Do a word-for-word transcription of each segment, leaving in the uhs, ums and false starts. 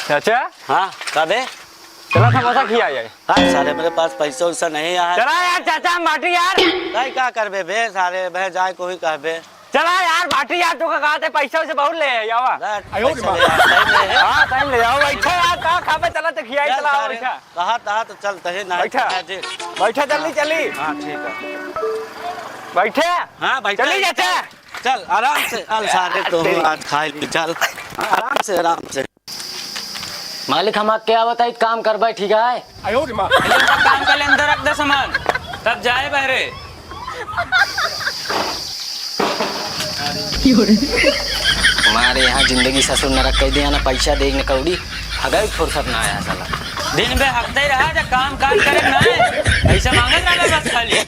चाचा? हाँ, का बे? चला समोसा खिया जाए। हाँ सारे, मेरे पास पैसा वैसा नहीं है। चला यार चाचा, हम बाटी यार। भाई का करबे बे सारे, बह जाए कोई कहबे। चला यार बाटी यार, तू का कहते पैसा वैसे बहुत ले है, आवा। बस, आयो रे पैसा बाप। ले आ, टाइम नहीं है। हाँ, टाइम ले आओ, बैठा यार, का खाबे, चला तो खिया, चल चला, सारे, बैठा। कहा था तो चलते ही नहीं बैठा। कहा जी। बैठा, जल्दी चली। हाँ, ठीक है। बैठे। हाँ, बैठा चली ही। चाचा। चल, आराम से, चल सारे, तो तेरी आज खाए ली, चल। आराम से, आराम से। मालिक, हम आके आवत है, काम करबे, ठीक है? आयो रे माँ। पहले उनका काम कर ले, अंदर रख दे सामान, तब जाए बहरे। हमारे यहाँ जिंदगी ससुर नरक कह दिया ना, पैसा दे न कौड़ी, हगाई फुर्सत ना आया साला। दिन भर हकते ही रहा, जब काम काज करे ना है, पैसा मांगत रहा बस खाली।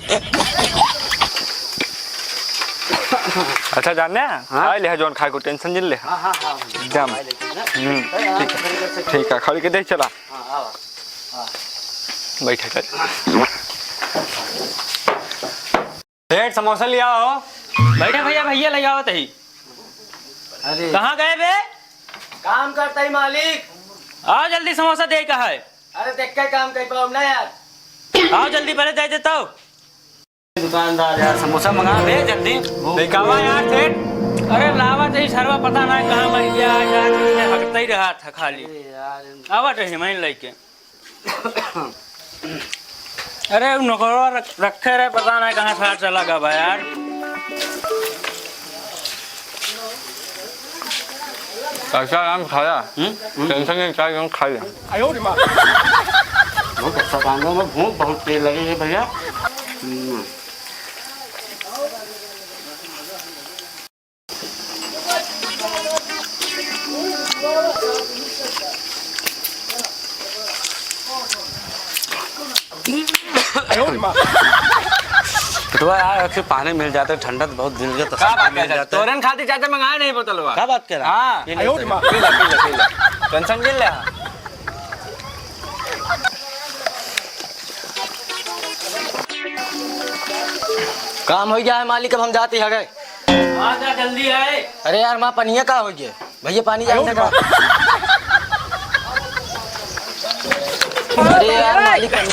अच्छा जाने, हाँ? खा ले, जौन खाए को टेंशन जिन ले। हाँ, हाँ, हाँ। एकदम। खा लेते हैं ना। हम्म, अरे, हाँ, ठीक है। खड़ी कर दे, चला। हाँ, आओ। हाँ। बैठा, चल। सेठ, समोसा ले आओ। बैठा भैया, भैया ले आओ तही। अरे। कहाँ गए बे? काम करता ही मालिक। आओ जल्दी, समोसा दे कहा है। अरे देख के काम कर पाओ ना यार। आओ जल्दी, पहले दे देता हूँ। दुकानदार यार, समोसा मंगा दे जल्दी। भूख लेके आवा यार सेठ। अरे लावा तो ही सरवा, पता ना कहाँ मर गया यार, हकता ही रहा था खाली। अरे यार। आवा तो ही मैं लेके। अरे उ नौकरवा रख-, रखे रहे, पता ना कहाँ सार चला गवा यार। अच्छा आराम खाया। हम्म? हम्म। टेंशन नहीं, चाय हम खा ले। बहुत अच्छा काम है, मैं भूख बहुत तेज लगी है भैया। हम्म। पिटवा यार, अगर पानी मिल जाते ठंडा तो बहुत दिल के का तसल्ली बात मिल कर जाते। तोरन खाती चाचा मंगाए नहीं बोतलवा। का बात कर रहा? हाँ। पी ले, पी ले, पी ले। टेंशन जिन ले। काम हो गया है मालिक, अब हम जाते हैं गए। हाँ, जा जल्दी आए। अरे यार, माँ पनिया का हो गया? भैया पानी जान दे का? अरे यार, मालिक पनिया।